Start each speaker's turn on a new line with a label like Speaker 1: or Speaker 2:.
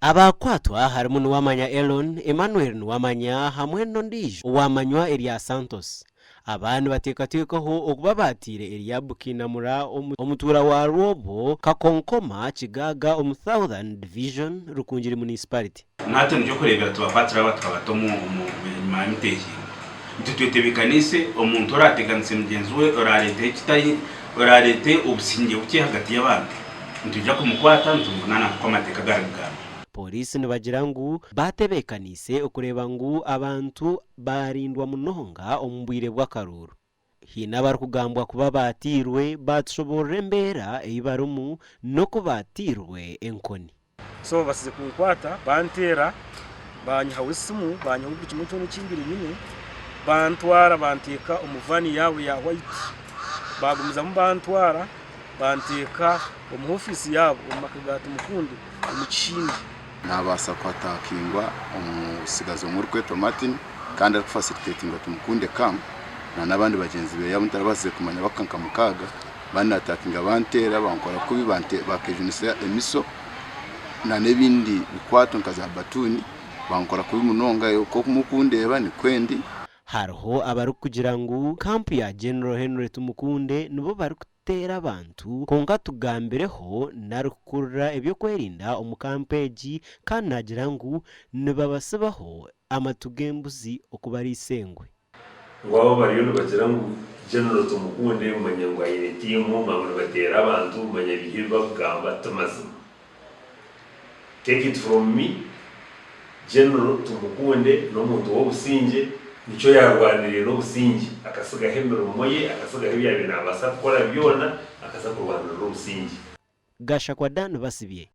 Speaker 1: Abaakwatwa harimu Nuwamanya Elon, Emmanuel Nuwamanya hamwe n'ondiijo owaamanywa erya Santos. Aba nibateekateekwaho okuba baatiire Eliabu Kinamura omutuura wa Rwobo, Kakonkoma, Kigaaga omu Southern Division, Rukungiri Municipality.
Speaker 2: Natwe nikyo kureebera tubakwatire aba tukabata omu enyima y'emiteehimbwa. Itwe twetebeekaniise omuntu oraateganise mugyenzi we oraareeteho ekitari oraareete obusingye bukye ahagati y'abantu, nitwija kumukwata nitumuvunaana nk'oku amateeka garikugamba.
Speaker 1: Pooriisi nibagira ngu baatebeekaniise okureeba ngu abantu baarindwa munonga omu bwire bw'akaruuru. Haine abarikugambwa kuba baatairwe baatushoboorora embeera ei barimu n'oku baatairwe enkoni.
Speaker 3: So basize kunkwata banteera banyihaho esimu banyihaho buri kimwe kyona eki mbaire nyine bantwara banteeka omu van yaabo ya white bagumizamu bantwara banteeka omu ofiisi yaabo omu maka ga Tumukunde omu Kishindi.
Speaker 4: Naabaasa kuatakingwa omutsigazi omwe orikwetwa Martin kandi arikufasilitetingwa Tumukunde Camp na n'abandi bagyenzi be abu ntarabaasize kumanya bakuhika nka mukaaga banatakinga banteera bankora kubi bakejunisa emiso na n'ebindi bikwato nka za batuuni bankora kubi munonga nk'oku murikundeeba nikwo ndi.
Speaker 1: Hariho abarikugira ngu kampu ya General Henry Tumukunde nibo barikuteera abantu kwonka tugambireho n'arikukurira eby'okwerinda omu kampu egi kandi naagira ngu nibabasibaho amatu g'embuzi okubariisa engwe.
Speaker 5: Ngu abo bariyo nibagira ngu General Tumukunde manya ngu aine tiimu ngu nibateera abantu manya biiha ebi bakugamba timazima. Take it from me General Tumukunde n'omuntu w'obusingye nikyo yarwaniriire n'obusingye akasigaho emirimo ye akasigaho ebi yabaire nabaasa kukora byona akaza kurwanirira obusingye.
Speaker 1: Gashakwa Dan Basibye.